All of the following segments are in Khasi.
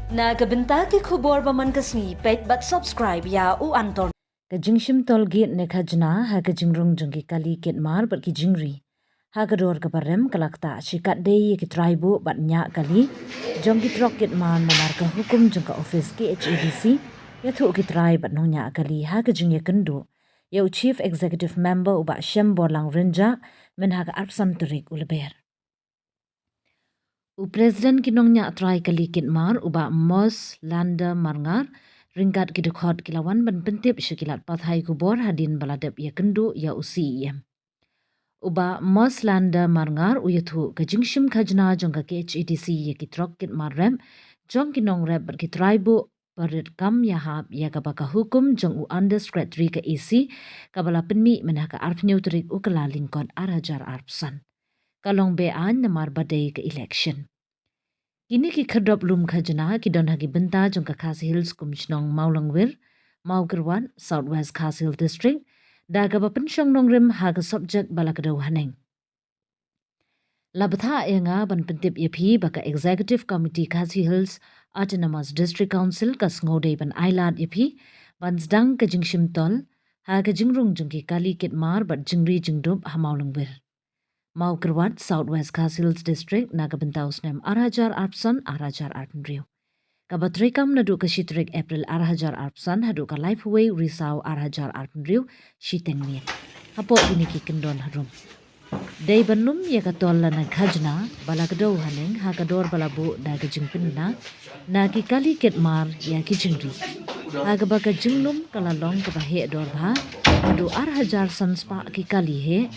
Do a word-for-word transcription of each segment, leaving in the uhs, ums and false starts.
Na ka bynta ki khubor ba man ka sngi, peit bad subscribe ïa U Anton. Ka jingshim toll gate ne khajna ha ka jingrung jong ki kali kit mar bad ki jingri ha ka dor kaba rem ka la ktah shikatdei ïa ki trai buh bad ñiah kali jong ki trok kit mar namar ka hukum jong ka office K H A D C ïathuh ki trai bad nongñiah kali ha ka jingïakynduh ïa u Chief Executive Member u Bah Shemborlang Rynjah mynha ka arphew san tarik u Lber. U President ki nongñiah trai kali kit mar u Bah Moslander Marngar ryngkat ki dkhot ki la wan ban pyntip sha ki lad pathai khubor hadien ba la dep ïakynduh ïa u C E M. U Bah Moslander Marngar u ïathuh ka jingshim khajna jong ka K H A D C ïa ki trok kit mar rep jong ki nongrep bad ki trai buh ba rit kam ïahap ïa kaba ka hukum jong u Under Secretary ka E C kaba la pynmih mynha ka arphew tarik u Kyllalyngkot ar hajar arphew san ka long be-aiñ namar ba dei ka election. Kine ki khyrdop lum khajna ki don ha ki bynta jong ka Khasi Hills kum shnong Mawlangwir, Mawkyrwat, South West Khasi Hills District, da kaba pynshong nongrim ha ka subject ba la kdew haneng. La bthah ïa nga ban pyntip ïa phi ba ka Executive Committee Khasi Hills Autonomous District Council ka sngewdei ban ailad ïa phi ban sdang ka jingshim toll ha ka jingrung jong ki kali kit mar bad jingri jingdup ha Mawlangwir, Mawkyrwat, South West Khasi Hills District na ka bynta u snem ar hajar arphew san ar hajar arphew hynriew. Kaba treikam naduh ka shi tarik April ar hajar arphew san haduh ka laiphew wei u Risaw ar hajar arphew hynriew shiteng miet. Hapoh kine ki kyndon harum, dei ban lum ïa ka toll lane khajna ba la kdew haneng ha ka dor ba la buh da ka jingpynbna na ki kali kit mar ïa ki jingri, ha kaba ka jinglum ka la long kaba heh dor bha. Haduh ar hajar san spah ki kali heh,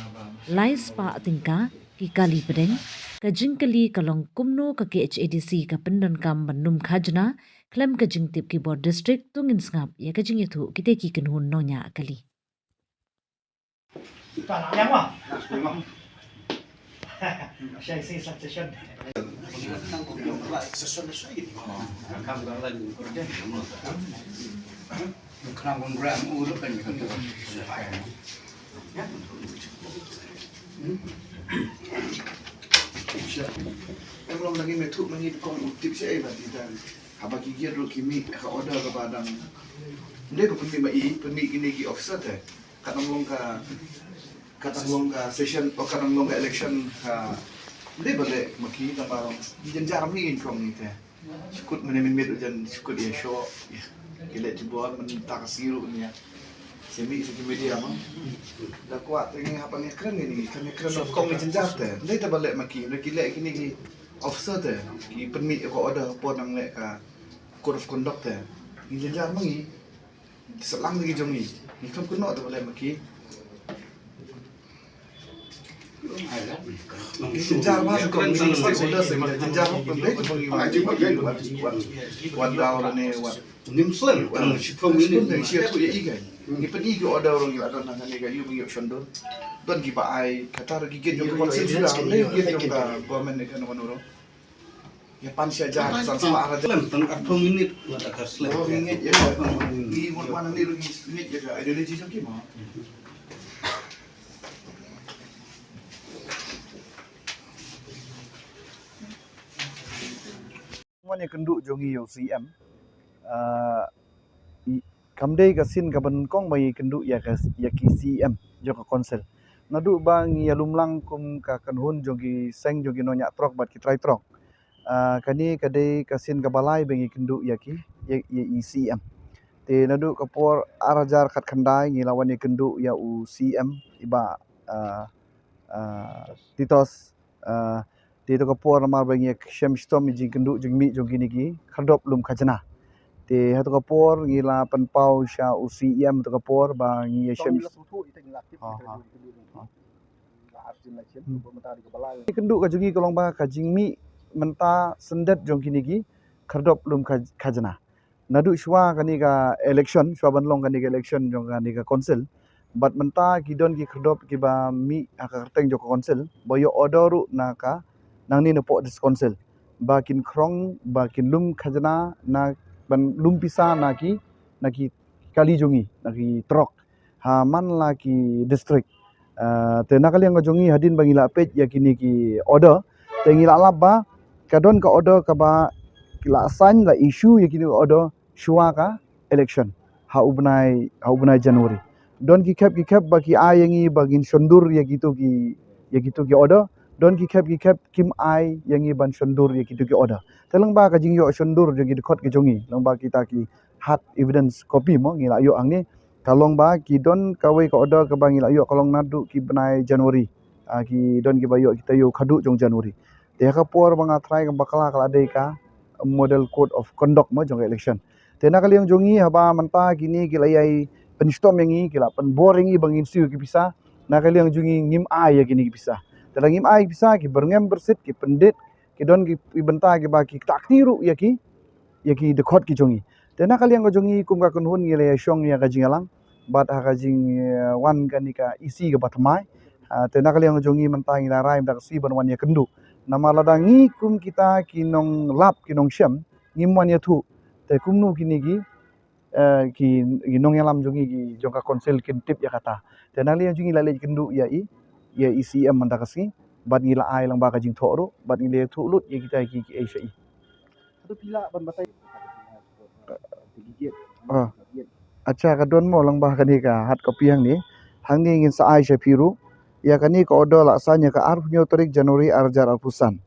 lai spah tyngka ki kali pdeng. Ka jingkylli ka long kumno ka K H A D C ka pyndonkam ban lum khajna khlem ka jingtip ki bor district. To ngin sngap ïa ka jingïathuh kitei ki kynhun nongñiah kali. Em long lagi me thuk lagi kong u tip sha ei ba ti dan. Haba ki giat ruh ki mih ka order kaba dang. Nde ko pynmih ma i, pynmih kine ki officer te. Ka dang long ka, ka dang long ka session, o ka dang long ka election ka. Nde ba leh ma ki, tang ba long. Jynjar mi in kong ni te. Shu kut mynne mynmiet u jan shu kut ïa shoh. Ki leh jubor mynta ka sngi ruh nia. Shu mih sha ki media ma. Da kwah te ngi hap ban ïakren ngi, kan ïakren kong ngi jynjar te. Ndei te ba leh ma ki, da ki leh kine ki officer te. Ki pynmih ïa ka order por nang leh ka code of conduct te. Ngi jynjar ma ngi. Sah lang lagi jong ngi. Ngi khlem kynnoh te ba leh ma ki. Ngi jynjar ma kong ngi stakeholders ngi jynjar ma kong dei kong ngi wan wan daw lane wan. Nim slem wan shi phew minit ngi shi tu ïa i kai. Ngi pyn i ki order ngi la don hangne ka ïu ngi ïoh shon don. Don ki ba ai kata ki gate jong ka council suda, ne gate jong ka government ne ka nongwan uro. Ïa pan shi hajar, san spah hajar. Slem tang arphew minit. Wat ka slem. Oh, ngi ngeit ïa ka. Ngi wat man ni ruh ngi ngeit ïa ka ideology jong ki ma. Wan ïakynduh jong ngi ïa u C M. Ah, i, kam dei ka sien kaba nyngkong ba ngi kynduh ïa ka, ïa ki C M jong ka council. Naduh ba ngi ïalum lang kum ka kynhun jong ki seng jong ki nongñiah trok bad ki trai trok. Ah, kane ka dei ka sien kaba lai ba ngi kynduh ïa ki, ïa, ïa i C M. Te naduh ka por ar hajar khatkhyndai ngi la wan ïakynduh ïa u C M i Bah, ah, ah, Titos. Ah, te to ka por namar ba ngi shem shitom ïa jingkynduh jingmih jong kine ki khyrdop lum khajna. Te ha to ka por ngi la pynpaw sha u C M to ka por ba ngi shem. Ha, ha, ha. Kynduh ka jong ngi ka long ba ka jingmih mynta syndet jong kine ki khyrdop lum khaj-, khajna. Naduh shuwa kane ka election, shuwa ban long kane ka election jong kane ka council. Bad mynta ki don ki khyrdop kiba mih ha ka kyrteng jong ka council, ba ïoh order ruh na ka, nangne na pok district council. Ba kin khrong, ba kin lum khajna, na ban lum pisa na ki, na ki kali jong ngi, na ki trok. Ha man la ki district. Ah, te na ka liang ka jong ngi hadien ba ngi la peit ïa kine ki order. Te ngi la lap ba ka don ka order kaba la sign, la issue ïa kine order shuwa ka election ha u bnai, ha u bnai January. Don ki khep ki khep ba ki ai ïa ngi ba ngin shondur ïa kito ki, ïa kito ki order. Don ki khep ki khep kim ai ïa ngi ban shondur ïa kito ki order. Te lyngba ka jingïoh shondur jong ki dkhot ki jong ngi, lyngba kita ki hard evidence copy mo ngi la ïoh hangne, ka long ba ki don kawei ka order kaba ngi la ïoh ka long naduh ki bnai January. Ah, ki don kiba ïoh kita ïoh khatduh jong January. Te ha ka por ba nga trai ka bakla ka la dei ka model code of conduct mo jong ka election. Te na ka liang jong ngi haba mynta kine ki la ïai pynshitom ïa ngi, ki la pynbor ïa ngi ba ngin siew ki pisa. Na ka liang jong ngi ngim ai ïa kine ki pisa. Te la ngim ai ki pisa, ki byrngem byrsit, ki pyndit, ki don ki, ki bynta kiba ki takti ruh ïa ki, ïa ki dkhot ki jong ngi. Te na ka liang ka jong ngi kum ka kynhun ngi la ïa shong ïa ka jingïalang bad ha ka jingwan kane ka E C kaba thymmai. Ah, te na ka liang ka jong ngi mynta ngi la rai mynta ka sngi ban wan ïakynduh. Namar lada ngi kum kita ki nonglap ki nongshem ngim wan ïathuh, te kumno kine ki, eh, ki, ki nongïalam jong ngi ki jong ka council kin tip ïa kata. Te na ka liang jong ngi la leit kynduh ïa i, ïa i C M mynta ka sngi bad ngi la ai lyngba ka jingthoh ruh bad ngi la ïathuh lut ïa kita ki, ki ei sha i. Hato phi lah ban batai? Ah. Acha, ka don mo lyngba kane ka hard copy hangne. Hangne ngin sa ai sha phi ruh. Ïa kane ka order la sign ïa ka arphew hynñiew tarik January ar hajar arphew san.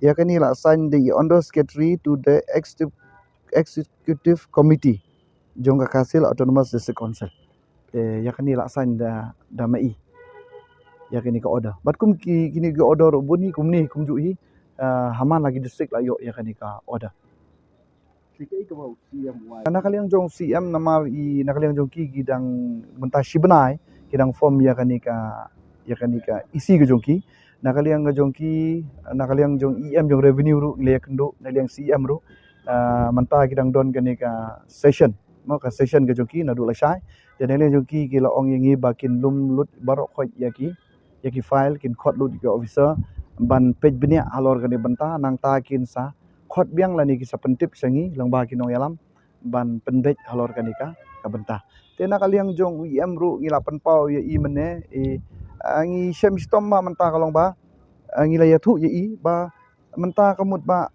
Ïa kane la sign da i Under Secretary to the Executive, Executive Committee jong ka Khasi Hills Autonomous District Council. Te ïa kane la sign da, da ma i. Ïa kane ka order. Bad kum ki, kine ki order ruh bun hi, kumne kumjuh hi, ah, ha man la ki district la ïoh ïa kane ka order. Te kaei kaba u C M u ai? Na ka liang jong u C M namar i, na ka liang jong ki ki dang mynta shi bnai ki dang form ïa kane ka, ïa kane ka E C ka jong ki. Na ka liang ka jong ki, na ka liang jong E M jong revenue ruh ngi la ïakynduh, na liang C M ruh, ah, mynta ki dang don kane ka session. Mo ka session ka jong ki naduh lashai. Te na liang jong ki ki la ong ïa ngi ba kin lum lut baroh khoit ïa ki, ïa ki file, kin khot lut ïa ki officer ban peit bniah halor kane ka bynta, nangta kin sa khot biang lane ki sa pyntip sha ngi lyngba ki nongïalam ban pynbeit halor kane ka, ka bynta. Te na ka liang jong u E M ruh ngi la pynpaw ïa i mynne, i, ah, ngi shem shitom ba mynta ka long ba, ah, ngi la ïathuh ïa i ba mynta ka mut ba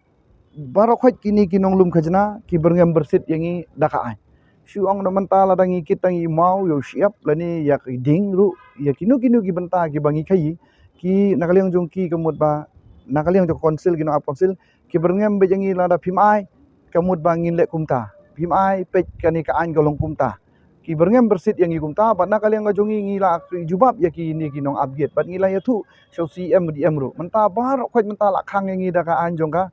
baroh khoit kine ki nonglum khajna ki byrngem byrsit ïa ngi da ka aiñ. Shu ong da mynta lada ngi kit tang ïa i maw, ïa u shyiap lane ïa ki dieng ruh, ïa kino kino ki bynta kiba ngi khaïi, ki na ka liang jong ki ka mut ba, na ka liang jong ka council, ki nongap council ki byrngem beit ïa ngi lada phim ai ka mut ba ngin leh kumta. Phim ai, peit kane ka aiñ ka long kumta. Ki byrngem byrsit ïa ngi kumta, bad na ka liang ka jong ngi ngi la jubab ïa kine ki nongap gate bad ngi la ïathuh sha u C M D M ruh. Mynta baroh khoit mynta la khang ïa ngi da ka aiñ jong ka,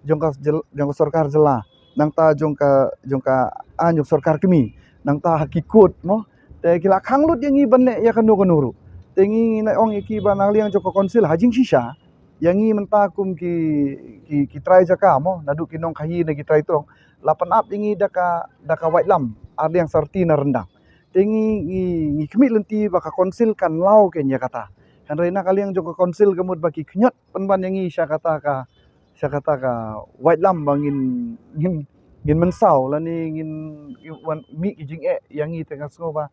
jong ka jyl-, jong ka sorkar jylla. Nangta jong ka, jong ka aiñ jong sorkar kmie. Nangta ha ki court mo. Te ki la khang lut ïa ngi ban leh ïa kano kano ruh. Te ngi, ngi la ong ïa ki ba na ka liang jong ka council ha jingshisha ïa ngi mynta kum ki, ki, ki trai jaka mo, naduh ki nongkhaïi ne ki trai trok, la pynap ïa ngi da ka, da ka waitlam ar liang sarti na ryndang. Te ngi, ngi, ngi khmih lynti ba ka council kan law keiñ ïa kata. Hynrei na ka liang jong ka council ka mut ba ki khñiot pynban ïa ngi sha kata ka, sha kata ka waitlam ba ngin, ngin, ngin mynsaw lane ngin, ngin wan mih ki jingeh ïa ngi, te nga sngew ba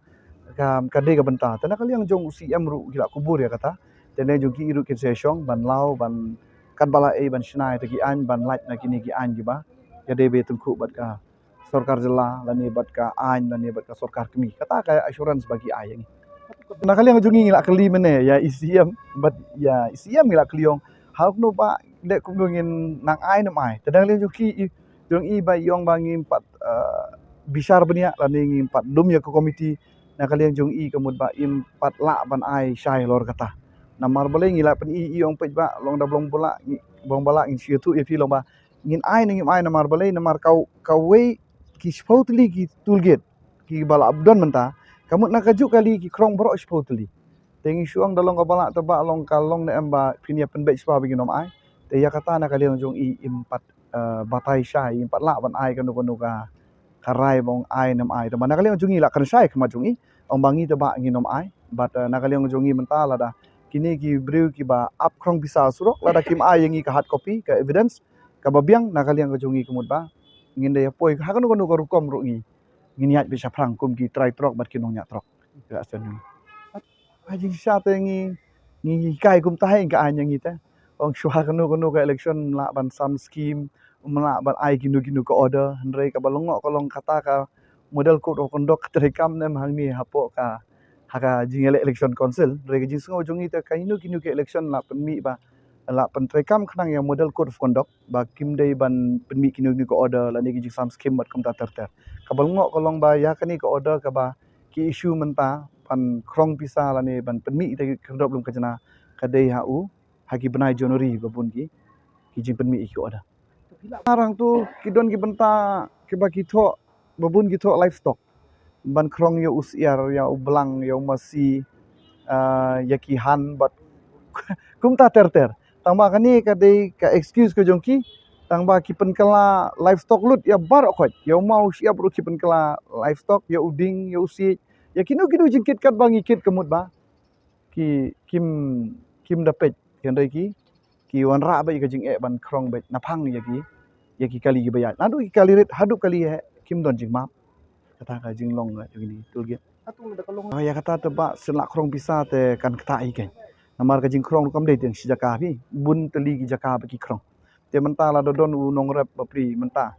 ka, ka dei ka bynta. Te na ka liang jong u C M ruh ki la kubur ïa kata. Te na jong ki ruh kin sa shong ban law, ban katba la ei ban shna ïa ki aiñ, ban lait na kine ki aiñ kiba ïadei beit tyngkhuh bad ka sorkar jylla lane bad ka aiñ lane bad ka sorkar kmie. Kata ka assurance ba ki ai ïa ngi. Na ka liang jong ngi ngi la kylli mynne ïa i C M bad ïa i C M ngi la kylli ong, hangno ba dei kumno ngin nang ai ne ym ai. Te na ka liang jong ki, i, jong i ba i ong ba ngim pat, eh, bishar bniah lane ngim pat lum ïa ka komiti. Na ka liang jong i ka mut ba im pat lah ban ai shai halor kata. Namar balei ngi la pyni, i ong peit ba long da ba long ba lah, ngi, ba long ba lah ngin shu ïathuh ïa phi long ba ngin ai ne ngim ai namar balei, namar ka, kawei ki shiphew tylli ki toll gate kiba la don mynta, ka mut na kajuh kali ki khrong baroh shiphew tylli. Te ngi shu ong da long kaba lah te ba long ka long ne em ba phin ïa pynbeit shuwa ba ngin ym ai. Te ïa kata na ka liang jong i im pat, eh, batai shai, im pat lah ban ai kano kano ka, ka rai ba ong ai ne ym ai. Te ba na ka liang jong i la kren shai khmat jong i ong ba ngi te ba ngin ym ai. Bad, eh, na ka liang jong i mynta lada kine ki briew kiba ap khrong pisa surok lada kim ai ïa ngi ka hard copy, ka evidence kaba biang, na ka liang ka jong i ka mut ba ngin da ïa poi ha kano kano ka rukom ruh ngi, ngin ïaid beit shaphrang kum ki trai trok bad ki nongñiah trok. Ka sen ngi. Ha jingshisha te ngi, ngi hikai kumta hi ka aiñ ïa ngi te. Ong shuwa kano kano ka election lah ban sam skim, ym lah ban ai kino kino ka order, hynrei kaba long ka long kata ka model code of conduct ka treikam ne em hangne hapoh ka, ha ka jingïaleh election council, hynrei ka jingsngew jong ngi te kino kino ki election lah pynmih ba, lah pyntreikam khnang ïa model code of conduct ba kim dei ban pynmih kino kino ka order lane ki jingsam skim bad kumta ter ter. Kaba long ka long ba ïa kane ka order kaba ki issue mynta ban khrong pisa lane ban pynmih ïa ki khyrdop lum khajna ka dei ha u, ha ki bnai January ba bun ki, ki jingpynmih ïa ki order. Arang tu ki don ki bynta kiba ki thoh, ba bun ki thoh livestock ban khrong ïa u syiar, ïa u blang, ïa u masi, ah, ïa ki han bad kumta ter ter. Tangba kane ka dei ka excuse ka jong ki, tangba ki pynkylla livestock lut ïa baroh khoit, ïa u maw u shyiap ruh ki pynkylla livestock, ïa u dieng, ïa u siej, ïa kino kino jingkit katba ngi kit ka mut ba ki, kim, kim da peit, hynrei ki, ki wanrah beit ïa ka jingeh ban khrong beit naphang ïa ki, ïa ki kali kiba ïaid. Naduh ki kali rit haduh kali heh kim don jingmap. Kata ka jinglong ka jong kine ki toll gate. Ïa kata te ba shen lah khrong pisa te kan ktah hi kein. Namar ka jingkhrong ruh kam dei tang shi jaka phi, bun tylli ki jaka ba ki khrong. Te mynta lada don u nongrep bapli mynta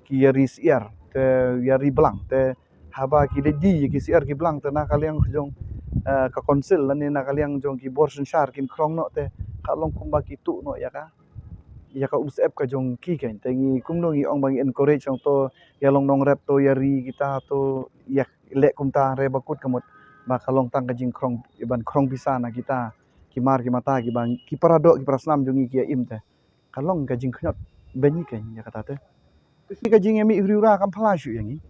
ki ïa ri syiar, te ïa ri blang, te haba ki leit die ïa ki syiar ki blang te na ka liang jong, eh, ka council lane na ka liang jong ki bor synshar kin khrong noh te ka long kumba ki tuh noh ïa ka, ïa ka umsyep ka jong ki kein. Te ngi kumno ngi ong ba ngi encourage ong to ïa long nongrep, to ïa ri kita, to ïa leh kumta, hynrei ba kut ka mut ba ka long tang ka jingkhrong, ban khrong pisa na kita ki mar ki mata kiba ki para doh ki para snam jong ngi ki ïa im te. Ka long ka jingkhñiot beiñ hi kein ïa kata te. Te ka jingïamih riewra kam phylla shuh ïa ngi.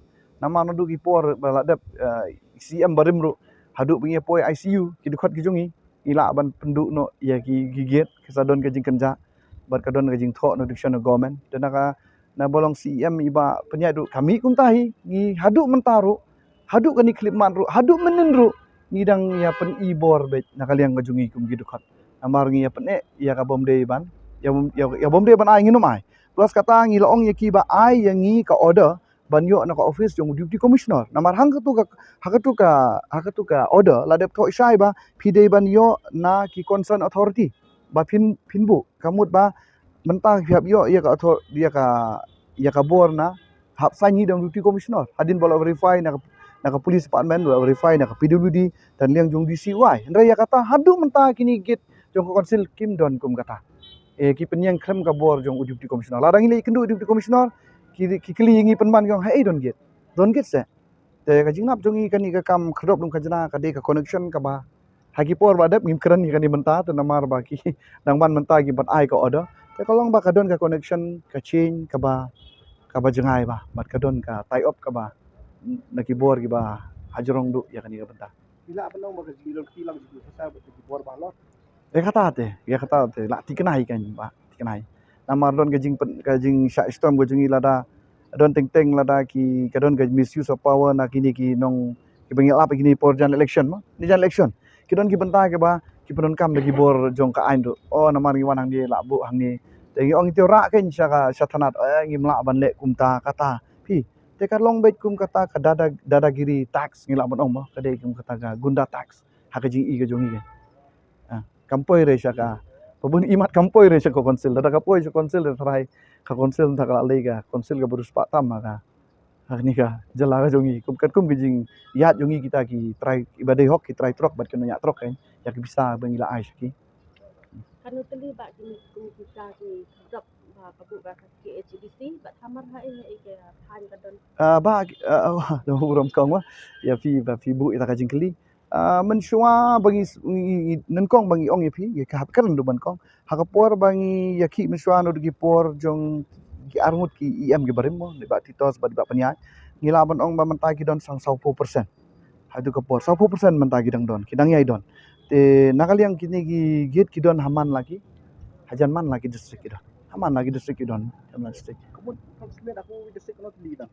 Namar naduh ki por ba la dep, eh, C M barim ruh haduh ba ngi ïa poi I C U ki dkhot ki jong ngi, ngi lah ban pynduh noh ïa ki, ki gate, ka sa don ka jingkynjah bad ka don ka jingthoh notification na government. Te na ka, na ba long C M iba pynïaid ruh ka mih kumta hi, ngi haduh mynta ruh, haduh kane khyllipmat ruh, haduh mynnin ruh ngi dang ïa pyni bor beit na ka liang ka jong ngi kum ki dkhot. Namar ngi ïa pyneh ïa ka bym dei ban, ïa bym, ïa, ïa bym dei ban ai ngin ym ai. Plus kata ngi la ong ïa ki ba ai ïa ngi ka order ban ïoh na ka office jong u Deputy Commissioner. Namar hangkatu ka, hangkatu ka, hangkatu ka order la dep thoh shai ba phi dei ban ïoh na ki concerned authority ba phin, phin buh. Ka mut ba mynta phi hap ïoh ïa ka author-, ïa ka, ïa ka bor na, hap sign hi da u Deputy Commissioner. Hadien ba la verify na ka, na ka police department, la verify na ka P W D, na liang jong D C Y. Hynrei ïa kata haduh mynta kine gate jong ka council kim don kum kata. Eh, ki pynïeng khlem ka bor jong u Deputy Commissioner. Lada ngi leit kynduh u Deputy Commissioner, ki, ki kylli ngi pynban ki ong, "Haei don gate? Don gate seh?" Te ka jinglap jong ngi kane ka kam khyrdop lum khajna ka dei ka connection kaba ha ki por ba dep ngim kren ïa kane mynta, te namar ba ki dang ban mynta ki ban ai ka order. Te ka long ba ka don ka connection, ka chain kaba, kaba jngai ba, bad ka don ka tie up kaba na ki bor kiba hajrong duh ïa kane ka bynta. Phi lah ban ong ba ka jingïalong ki lang jingpynshisha bad ki bor ba halor. Ïa kata te, ïa kata te, lah thikna hi kein ba, thikna hi. Namar don ka jing, ka jingshah shitom ka jong ngi lada don teng teng lada ki, ka don ka misuse of power na kine ki nong, kiba ngi lap ïa kine por jan election mo, ne jan election. Ki don ki bynta kiba ki pyndonkam da ki bor jong ka aiñ ruh. Oh, namar ngi wan hangne lah buh hangne. Te ngi ong ïa te rah kein sha ka, sha thanat, eh, ngim lah ban leh kumta kata. Phi, te ka long beit kum kata ka dada, dadagiri tax ngi lah ban ong mo, ka dei kum kata ka gunda tax ha ka jingïohi ka jong ngi. Ah, kam poi re sha ka, ba bun imat kam poi re sha ka council, lada ka poi sha council te tharai ka council te ka la lei ka council kaba riewspah tam ha ka, ha kane ka jylla ka jong ngi. Kum katkum ka jingïaid jong ngi kita ki trai, iba dei hok ki trai trok bad ki nongñiah trok kein, ïa ki pisa ba ngi la ai sha ki. Katno tylli ba kine kum kita ki khyrdop ba ka buh ka K H A D C, bad hamar haei haei ka fine ka don? Ah, ba, ah, ah, da burom kong ba ïa phi ba phi buh ïa ka jingkylli. Ah, mynshuwa ba ngi, ngi, ngi, nyngkong ba ngi ong ïa phi, ïa ka hap kren ruh ban kong. Ha ka por ba ngi ïa ki mynshuwa naduh ki por jong ki arngut ki E M kiba rim mo, dei Bah Titos bad dei Bah Pynïaid. Ngi lah ban ong ba mynta ki don sang sawphew percent. Haduh ka por sawphew percent mynta ki dang don, ki dang ïai don. Te na ka liang kine ki gate ki don ha man la ki, hajan man la ki district ki don. Ha man la ki district ki don, ha man la district. Ka mut approximate ha ku district katno tylli ki don?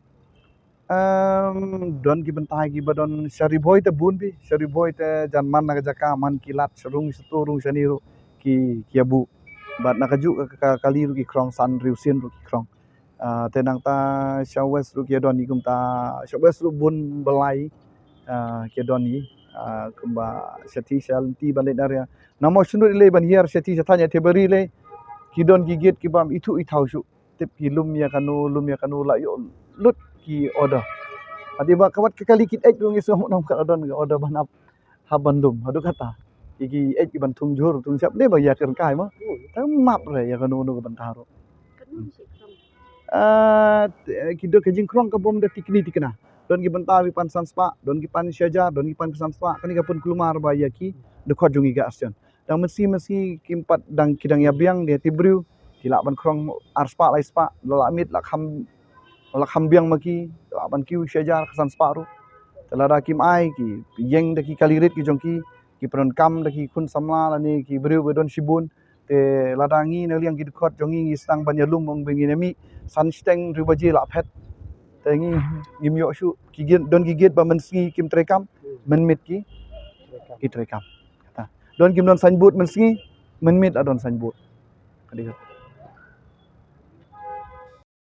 Em, don ki bynta kiba don sha Ri Bhoi te bun phi, sha Ri Bhoi te jan man na ka jaka man ki lad sha rung sha tu rung shane ruh ki, ki ïa buh. Bad na kajuh ka, ka, ka kali ruh ki khrong, san hynriew sien ruh ki khrong. Ah, te nangta sha West ruh ki ïa don hi kumta, sha West ruh bun blai, ah, ki ïa don hi, ah, kumba sha ti sha lynti ban leit na ria. Na mo shynrut lei ban hiar sha ti sha thaiñ ïa te bari lei. Ki don ki gate kibym ithuh ithaw shuh. tip ki lum ïa kano, lum ïa kano, la ïoh lut ki order. Hynrei ba ka wat ka kali ki eit ruh ngi sngewthuh ym don ka order ban ap hap ban lum. Haduh katta ki, ki eit ki ban thung jhur thung shap ne ba ïa ka rangkai ma. Te map re ïa kano kano ka bynta ruh. Ah, te, ki don ka jingkhrong ka bym da tikni tikna. Don ki bynta ki pan san spah, don ki pan shi hajar, don ki pan san spah. Kane ka pynkulmar ba ïa ki dkhot jong ngi ka Artian. Dang mynsngi mynsngi kim pat dang, ki dang ïa biang, de ti briew ki lah ban khrong ar spah lai spah, la lah miet la kham, la kham biang ma ki, lah ban kiew shi hajar ka san spah ruh. Te lada kim ai, ki ïeng da ki kali rit ki jong ki, ki pyndonkam da ki khun samla lane ki briew ba don shibun. Te lada ngi na liang ki dkhot jong ngi, ngi sdang ban ïalum ong ba ngin ïa mih san shiteng hynriew baje la phet. Te ngi, ngim ïoh shuh. Ki gate, don ki gate ba mynsngi kim treikam, mynmiet ki, ki treikam. Kata. Don kim don signboard mynsngi, mynmiet la don signboard. Ka dei kata.